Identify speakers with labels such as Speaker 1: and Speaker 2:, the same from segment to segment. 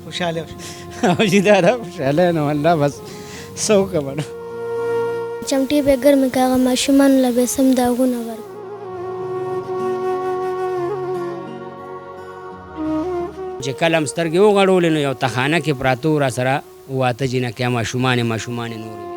Speaker 1: خوشاله
Speaker 2: او چې دا ده خوشاله نو الله بس څه وکړم نو.
Speaker 3: چمټې به ګرمې که هغه ماشومانو له به سم داغونه ورکړو.
Speaker 2: چې کله هم سترګې وغړولې نو یو تخانه کې پراته وو راسره واته جینکۍ ماشومانې ماشومانې نورې وې.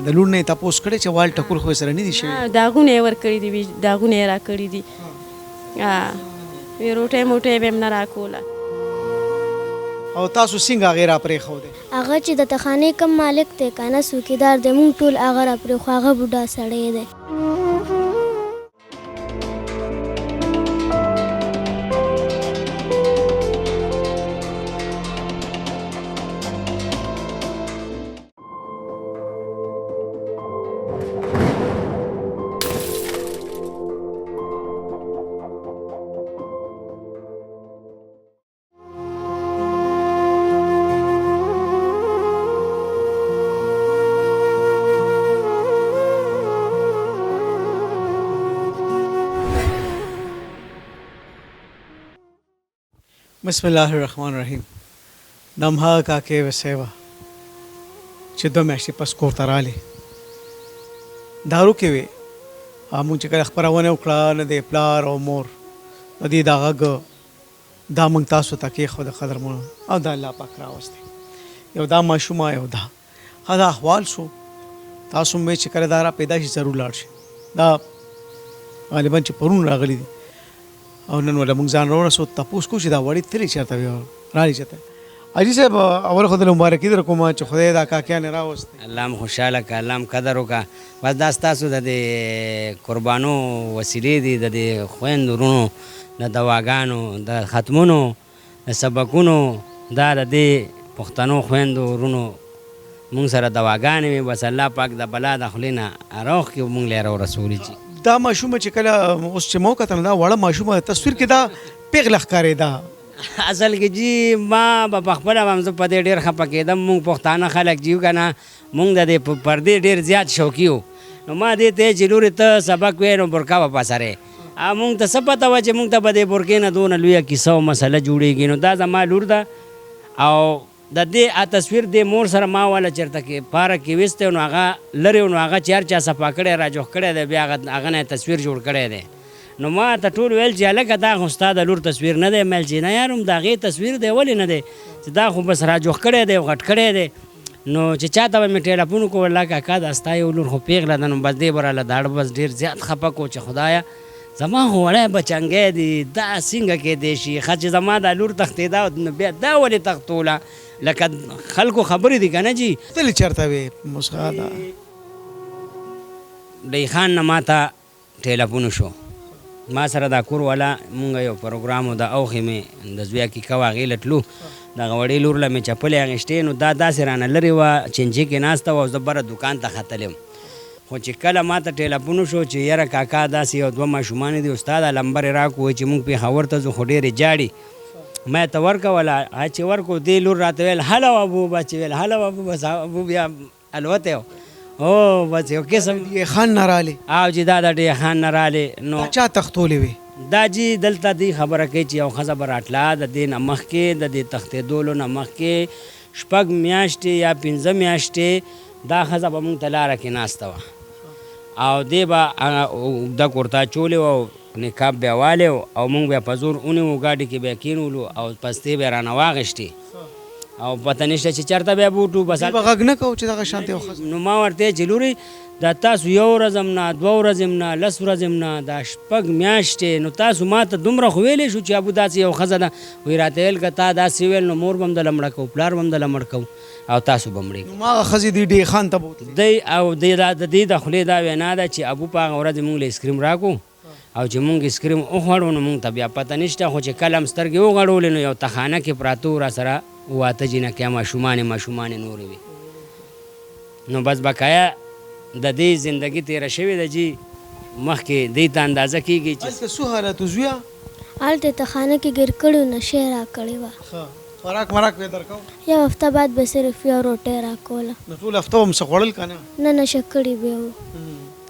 Speaker 1: د لور نه یې تپوس کړی چې وال ټکور خو یې سره نه دي شوي؟
Speaker 4: نه داغونه یې ورکړي دي داغونه یې راکړي دي. وی روټۍ موټۍ به هم نه راکوله.
Speaker 1: او تاسو څنګه هغې را پرېښودې؟
Speaker 3: هغه چې د تخانې کوم مالک دی کنه څوکیدار دی مونږ ټول هغه را پرېښو هغه بوډا سړی دی.
Speaker 1: بسم الله الرحمن الرحیم دمها کاکې وسیوه چې دوه میاشتې پس کور ته راغلې دارو کې وې مونږ چې کله خپرونه وکړه نو د پلار او مور د دې دا غږ دا مونږ تاسو ته کېښود قدرمنو او دا الله پاک راوستی یو دا ماشومه یو دا ښه دا احوال شو تاسو هم چې کله دا را پیدا شي ضرور لاړ شي دا غالبا چې پرون راغلي دي او نن ولا مونږ ځان راورسو تپوس کو چې دا وړې تلې چېرته وي راغلي چېرته حاجي صاحب اول خو دله مبارکي در کوم چې خدای دا کاکیانې راوستې.
Speaker 2: الله مو خوشحاله که الله مو قدر وکړه بس دا ستاسو د دې قربانو وسیلې دي د دې خویندو وروڼو د دواګانو د ختمونو د سبقونو دا د دې پښتنو خویندو وروڼو مونږ سره دواګانې وې بس الله پاک د بلا د خولې نه روغ کړي مونږ له راورسولي چي.
Speaker 1: دا ماشومه چې کله اوس چې ما وکتل نو دا وړه ماشومه تصویر کې دا پیغله ښکارېده.
Speaker 2: اصل کې جی ما به په خپله هم زه په دې ډېر خپه کېدم مونږ پښتانه خلک چې یو که نه مونږ د دې پردې ډېر زیات شوقي یو نو ما دې ته چې لورې ته سبق وې نو برقع به په سر او مونږ ته څه پته وه چې مونږ ته به دې برقعې نه دونه لویه کیسه او مسله جوړېږي نو دا زما لور ده او د دې ا تصویر دې مور سره ما واله چېرته کې پارک کې ویستی نو هغه لرې و نو هغه چې هر چا صفا کړی راجوخ کړی دی بیا هغه هغه نه تصویر جوړ کړی دی نو ما ته ټول ویل چې هلکه دا خو ستا د لور تصویر نه دی مې ویل چې نه یار هم د هغې تصویر دی ولې نه دی چې دا خو بس راجوخ کړی دی او غټ کړی دی نو چې چاته به مې ټیلفون وکړو والله کاکا دا ستا یو لور خو پیغله ده نو بس دې به راله داړه بس ډېر زیات خفه کو چې خدایه زما خو وړی بچنګی دی دا څنګه کېدی شي ښه چې زما دا لور تښتېده نو بیا دا ولې تښتوله لکه خلکو خبرې دي که نه جي.
Speaker 1: تلې چېرته وې مسخه ده.
Speaker 2: ډی خان نه ماته ټیلفون وشو ما سره دا کور والا مونږ یو پروګرام و د اوښې مې د زوی عقیقه وه هغې له تلو دغه وړې لور له مې چپلې اخیستې نو دا داسې رانه لرې وه چنجې کې ناسته وه او زه بره دوکان ته ختلی وم خو چې کله ماته ټیلفون وشو چې یاره کاکا داسې یو دوه ماشومان دي استاد لمبر یې راکړو وایي چې مونږ پېښور ته ځو خو ډېرې ژاړي ما ته ورکوله چې ورکو دې لور راته ویل هله ابو بس چې ویل هله ابو بس ابو بیا الوتی او بس یو قسم
Speaker 1: ډي خان نه رالی.
Speaker 2: او جی دا د ډي خان نه رالی نو.
Speaker 1: دا چا تښتولې وې؟
Speaker 2: دا جی دلته دی خبره کوي چې یو ښځه به راټله د دې نه مخکې د دې تښتېدولو نه مخکې شپږ میاشتې یا پنځه میاشتې دا ښځه به مونږ ته لاره کې ناسته وه او دې به هغه اوږده کورته اچولې وه او نقاب به یې والی او مونږ به یې په زور ونیو ګاډي کې به یې کېنولو او پستې به یې رانه واخیستې او پته نشته چې چرته به یې بوتلو بس
Speaker 1: دوی به غږ نه کوو چې دغه شانتې یو ښځه.
Speaker 2: نو ما ورته ویل چې لورې دا تاسو یو ورځ هم نه دوه ورځې هم نه لس ورځې هم نه دا شپږ میاشتې نو تاسو ماته دومره خو ویلی شو چې ابو داسې یو ښځه ده وایي راته ویل که تا داسې ویل نو مور به هم دله مړه کوو پلار به هم دله مړ کوو او تاسو به مړې
Speaker 1: نو هماغه ښځې دې ډې خان ته بوتلې.
Speaker 2: دی او دی دا د دې د خولې دا وینا ده چې ابو په هغه ورځ مونږ له ایسکریم راکړو او چې مونږ ایسکریم وخوړو نو مونږ ته بیا پته نشته خو چې کله هم سترګې وغړولې نو یو تخانه کې پراته وو راسره واته جینکۍ ماشومانې ماشومانې نورې وې نو بس بقایا د دې زندګي تیره شوې ده جي مخکې دې ته اندازه کیږي چې.
Speaker 1: هلته څه حالت و زویه؟
Speaker 3: هلته یې تخانه کې ګیر کړي وو نشه یې راکړې وه.
Speaker 1: ښه خوراک مراک به یې درکاوه؟
Speaker 3: یو هفته بعد به صرف یو روټۍ راکوله.
Speaker 1: نو ټوله هفته به مو څه خوړل که نه؟
Speaker 3: نه نشه کړي به یې وو.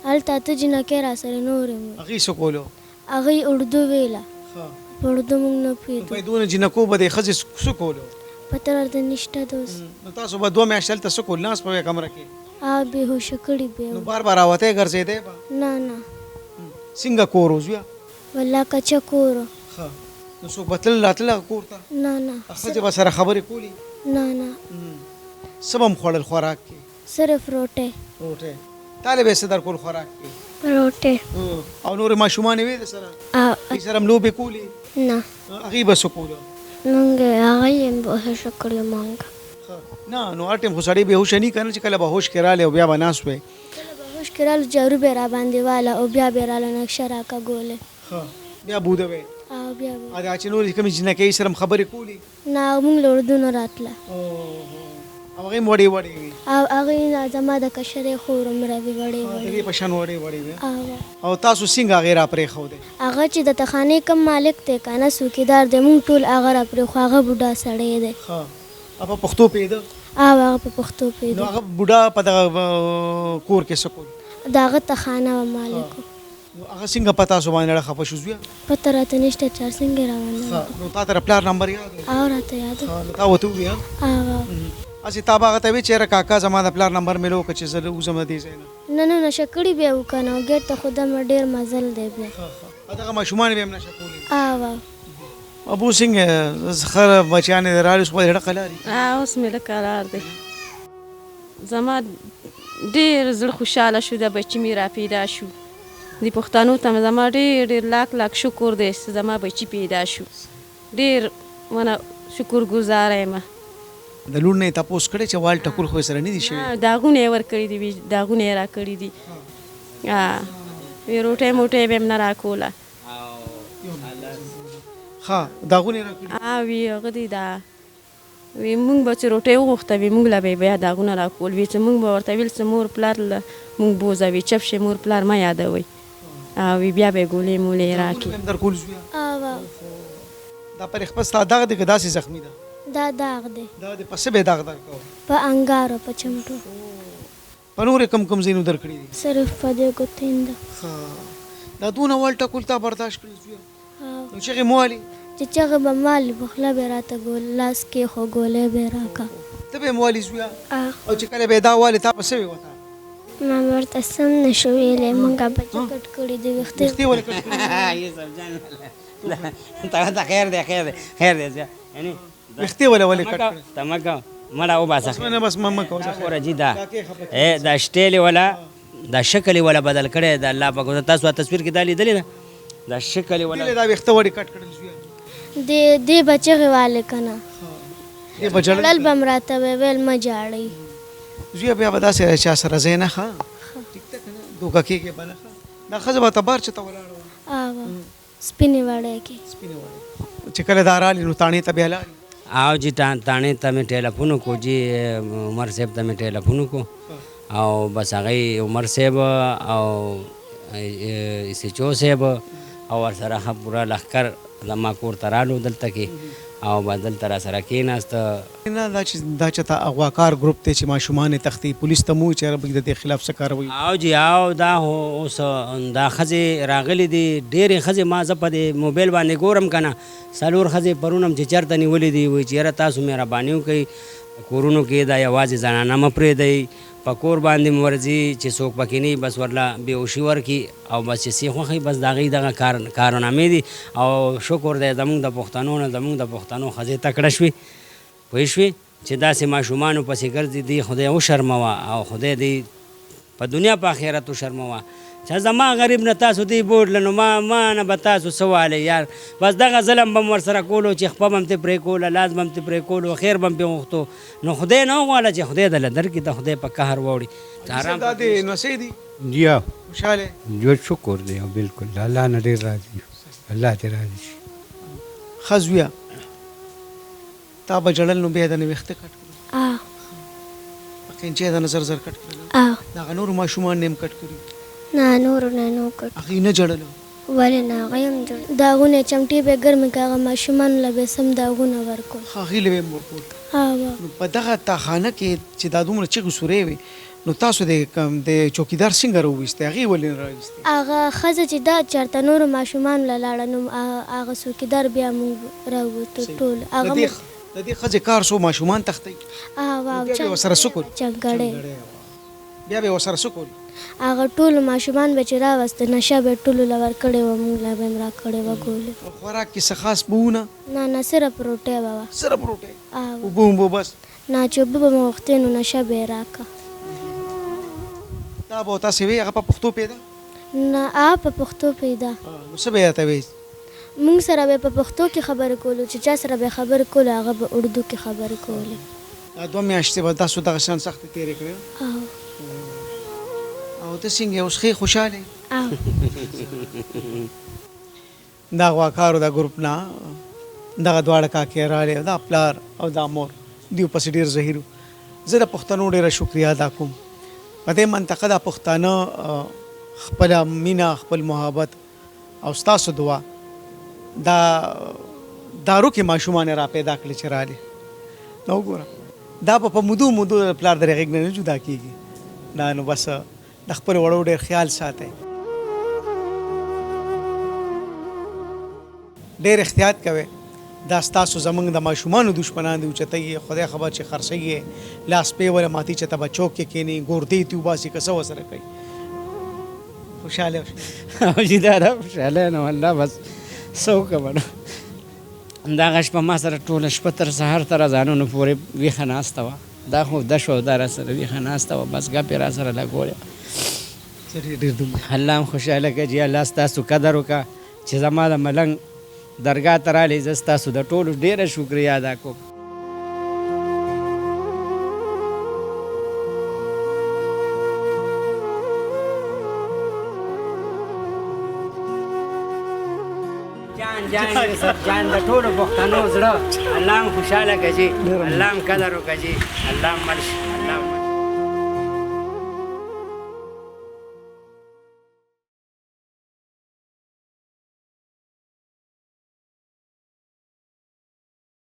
Speaker 3: هلته اته جینکۍ راسره نورې هم وې.
Speaker 1: هغوی څه کولو؟
Speaker 3: هغوی اردو ویله.
Speaker 1: ښه.
Speaker 3: په اردو موږ نه
Speaker 1: نو
Speaker 3: پوهېدو.
Speaker 1: په دونه جینکو به د ښځې څه کولو؟
Speaker 3: پته راته نشته ده اوس.
Speaker 1: نو تاسو به دوه میاشتې هلته څه کول، ناست به وئ کمره کې؟
Speaker 3: هغه بېهوشه کړي به
Speaker 1: نو
Speaker 3: وو.
Speaker 1: بار به راوتی ګرځېدی به؟
Speaker 3: نه نه.
Speaker 1: څنګه کور و زویه؟
Speaker 3: والله کچه کور و.
Speaker 1: ښه، نو څوک به تلل راتلل هغه کور ته؟
Speaker 3: نه نه.
Speaker 1: ښځې به سره خبرې کولې؟
Speaker 3: نه نه.
Speaker 1: څه به هم خوړل خوراک کې؟
Speaker 3: صرف روټۍ.
Speaker 1: روټۍ. تا له به یې څه درکول خوراک کې؟
Speaker 3: روټۍ.
Speaker 1: او نورې ماشومانې وې در سره؟ هغوی سره هم لوبې کولې؟
Speaker 3: نه.
Speaker 1: هغوی به څه کولو؟
Speaker 3: مونږ هغه یې بېهوشه کړي مونږ.
Speaker 1: نه نو هر ټایم خو سړی بېهوشه نه که نه چې کله به هوش کې رالی او بیا به ناست وی.
Speaker 3: کله به هوش کې رالو جارو به یې راباندې واله او بیا به یې راله نقشه راکږولې.
Speaker 1: ښه، بیا به وده وی.
Speaker 3: او بیا به.
Speaker 1: دا چې نورې کومې جینکۍ سره هم خبرې کولې؟
Speaker 3: نه، مونږ له اردو نه راتله.
Speaker 1: او هغې هم وړې وړې وې؟
Speaker 3: او هغې نه زما د کشرې خور عمره وې، وړې وړې.
Speaker 1: د دې په شان وړې وړې وې. او تاسو څنګه هغې را پرېښودې؟
Speaker 3: هغه چې د تخانې کوم مالک دی که نه، څوکیدار دی، مونږ ټول هغه را پرېښو، هغه بوډا سړی دی.
Speaker 1: ښه، هغه په پښتو پوهېده؟
Speaker 3: او هغه په پښتو پوهېده.
Speaker 1: نو هغه بوډا په دغه کور کې څه کول؟
Speaker 3: د هغه تخانه وه، مالک و.
Speaker 1: نو هغه څنګه په تاسو باندې ډېر خفه شو زویه؟
Speaker 3: پته راته نشته چې څنګه یې راباندې.
Speaker 1: ښه، نو تا ته د پلار نمبر یاد و؟
Speaker 3: او راته یاد و.
Speaker 1: ښه، نو تا ورته وویل؟
Speaker 3: او.
Speaker 1: هسې تا به هغه ته ویل چې یاره کاکا زما د پلار نمبر مې وکړه چې زه وځم د دې ځای نه؟
Speaker 3: نه نه، نشه کړي بیا وو که نه، ګېټ ته خو دمه ډېر مزل دی بیا.
Speaker 1: ښه ښه، دغه ماشومان به هم نشه کولې؟
Speaker 3: او.
Speaker 1: ابو څنګه ښه بچیان یې راغلي، اوس خو به دې ډېر قلار وي؟
Speaker 4: اوس مې لږ قرار دی. زما ډېر زړه خوشحاله شو، دا بچي مې را پیدا شو. د پښتنو ته مې زما ډېر ډېر لاک لاک شکر دی چې زما بچي پیدا شو. ډېر منه شکر ګزاره یم.
Speaker 1: د لور نه یې تپوس کړی چې وال ټکول خو یې سره نه دي شوي؟
Speaker 4: نه، داغونه یې ورکړي دي، داغونه یې راکړي دي. وی روټۍ موټۍ به یې هم نه راکوله.
Speaker 1: ښه، داغونه یې راکړي؟
Speaker 4: وی هغه دی دا وی مونږ به چې روټۍ وغوښته وی مونږ له به یې بیا داغونه راکول. وی چې مونږ به ورته ویل چې مور پلار له مونږ بوځه، وی چپ شئ مور پلار مه یادوئ. وی بیا به یې ګولې مولې راکړي.
Speaker 1: داغونه به یې هم درکول زویه؟ دا پرې خپل ستا داغ دی که داسې زخمي ده؟
Speaker 3: دا داغ دی.
Speaker 1: دا دی په څه به یې داغ درکاوه؟
Speaker 3: په انګارو، په چمټو.
Speaker 1: په نورې کوم کوم ځایونو درکړي دي؟
Speaker 3: صرف په دې ګوتې ده.
Speaker 1: ښه، دا دونه وال ټکول تا برداشت کړي زویه؟ نو چغې مو والي؟
Speaker 3: چې چغې به مالي په خوله به یې راته ګول لاس کېښو، ګولۍ به یې راکه.
Speaker 1: ته به یې هم والي زویه؟ او چې کله به یې دا والي تا به څه وې ورته؟
Speaker 3: ما به ورته څه هم نه شو ویلی، موږ بچي کټ کړي دي، ویښتې.
Speaker 1: ویښتې ولې کټ کړي؟
Speaker 2: یوسف جان ته خیر دی، خیر دی، خیر دی زویه. یعنې
Speaker 1: ویښتې ولې ولې کټ کړي؟
Speaker 2: ته مه کوه، مړه وباسه.
Speaker 1: بس نه، بس مه کوه، زه خیر.
Speaker 2: ګوره جي، دا دا شټیلې ولا دا شکل یې ولا بدل کړی د الله پاک. تاسو دا تصویر کې دا لیدلې ده، دا شکل یې ولا
Speaker 1: دې له دا ویښته ولې کټ کړل زویه؟
Speaker 3: دې به چغې والې که نه،
Speaker 1: دې به ژړل؟
Speaker 3: ژړل به م راته ویل مه ژاړئ.
Speaker 1: زویه بیا به داسې چا سره ځای نه، ښه ټیک ده که نه، دوکه کېږې به نه. ښه، دا ښځه به ته بهر چېرته ولاړه وه؟
Speaker 3: سپینې وړۍ کې.
Speaker 1: سپینې وړۍ. چې کله دا رالې نو تاڼې ته بیا لاړې؟
Speaker 2: او جي، تاڼې ته مې ټیلیفون وکړو جي، عمر صاحب ته مې ټیلیفون وکړو او بس هغې عمر صاحب او ایس ایچ او صاحب او ورسره ښه پوره لښکر زما کور ته رالو دلته کې، او بس دلته را سره کېناست.
Speaker 1: نه، دا چې دا چې تا اغواکار ګروپ دی چې ماشومان یې تښتوي، پولیس ته مو وویل چې یاره موږ د دې خلاف څه کاروي؟
Speaker 2: او جي، او دا خو اوس دا ښځې راغلې دي، ډېرې ښځې ما زه په دې موبایل باندې ګورم که نه، څلور ښځې پرون هم چې چېرته نیولې دي، وایي چې یاره تاسو مهرباني وکړئ کورونو کې دا یوازې زنانه مه پرېږدئ، په کور باندې مو ورځي چې څوک پکې نه وي بس ورله بېهوشي ورکړي او بس چې څه خوښ وي بس د هغوی دغه کارنامې دي. او شکر دی زموږ د پښتنو نه، زموږ د پښتنو ښځې تکړه شوې، پوه شوې چې داسې ماشومانو پسې ګرځي، دوی خدای وشرموه او خدای دوی په دنیا په آخرت وشرموه. چې زما غریب نه تاسو دی بوتله نو ما نه به تاسو څه والئ یار، بس دغه ظلم به م ورسره کولو چې خپه به م ترې پرې کوله، لاس به م ترې پرې کولو، خیر به م پرې غوښتو. نو خدای نه وغواړه چې خدای دله درکړي، ته خدای په قهر واوړي.
Speaker 1: حرام دا دې نوسې دي؟
Speaker 5: جی ها.
Speaker 1: خوشحاله یې؟
Speaker 5: جو شکر دی، بالکل الله نه ډېر راضي یو، الله دې راضي شي.
Speaker 1: ښه زویه، تا به ژړل نو بیا یې درنه ویښته کټ کړل؟ په قینچه یې درنه زر زر کټ کړل؟ د هغه نورو ماشومان نه یې هم کټ کړي؟
Speaker 3: نه، نورو نه نو کټ.
Speaker 1: هغوی نه ژړل؟
Speaker 3: ولې نه، هغوی هم ژړل. داغونه یې چمټې به یې ګرمې کړې، هغه ماشومانو له به یې سم داغونه ورکول.
Speaker 1: ښه، هغوی له به یې هم ورکول. نو په دغه تاخانه کې چې دا دومره چغې سورې وې، نو تاسو د د چوکیدار څنګه راوویستی؟ هغې ولې نه راویستی؟
Speaker 3: هغه ښځه چې ده چرته نورو ماشومانو له لاړه نو هغه څوکیدار بیا مونږ راووتو ټول هغه
Speaker 1: د دې ښځې کار څو ماشومان تښتوي؟
Speaker 3: او
Speaker 1: بیا به ورسره څه کول؟
Speaker 3: چنګړی.
Speaker 1: بیا به ورسره څه کول؟
Speaker 3: هغه ټولو ماشومان به چې راوسته نشه به ټولو له ورکړې وه، مونږ له به هم راکړې وه ګولۍ.
Speaker 1: او خوراک کې څه خاص به وو نه؟
Speaker 3: نه نه، صرف روټۍ به وه.
Speaker 1: صرف روټۍ؟ اوبه هم به بس؟
Speaker 3: نه، چې اوبه به مو غوښتې نو نشه به یې راکړه.
Speaker 1: دا به تاسې وې هغه په پښتو پوهېده؟
Speaker 3: نه، هغه په پښتو پوهېده.
Speaker 1: نو څه به یې راته وې؟
Speaker 3: مونږ سره به یې په پښتو کې خبرې کولو، چې چا سره به یې خبرې کولو هغه به اردو کې خبرې کولې.
Speaker 1: دا دوه میاشتې به تاسو دغه شان سختې تېرې کړې؟
Speaker 3: او.
Speaker 1: او ته څنګه یې اوس، ښه یې، خوشحاله یې؟
Speaker 3: او.
Speaker 1: دا غواکارو دا ګروپ نه دغه دواړه کاکې راغلې او دا پلار او دا مور دیو پسې ډیر زهیر. زه د پښتنو ډیره شکریا ادا کوم. په دې منطقه دا پښتانه خپله مینه، خپل محبت او ستاسو دعا دا دارو کې ماشومان را پیدا کړل چې راغلي. نو وګوره دا به په مودو مودو د پلار د غېږ نه جدا کیږي. دا نو بس د خپل وړو ډیر خیال ساتئ، ډیر احتیاط کوئ. دا ستاسو زمونږ د ماشومانو دشمنان دي. اوچتوي یې، خدای خبر چې خرڅوي یې، لاس پې وله ماتي چې ته به چوک کې کښېني، ګوردې ترې وباسي که څه ورسره کوي. خوشحاله اوسئ.
Speaker 2: حاجي دا ده خوشحاله نه والله، بس څه وکړم نو. دغه شپه ما سره ټوله شپه تر سهار تر اذانونو پورې ویښه ناسته وه. دا خو وده شوه، دا راسره ویښه ناسته وه، بس ګپ یې راسره لګولې. الله هم خوشحاله کړه جي، الله ستاسو قدر وکړه چې زما د ملنګ درګاه ته راغلئ. زه ستاسو د ټولو ډېره شکریه ادا کوم. جان جان یوسف جان، د ټولو پښتنو زړه الله هم خوشحاله کړه جي، الله هم قدر وکړه جي، الله هم مل شي، الله.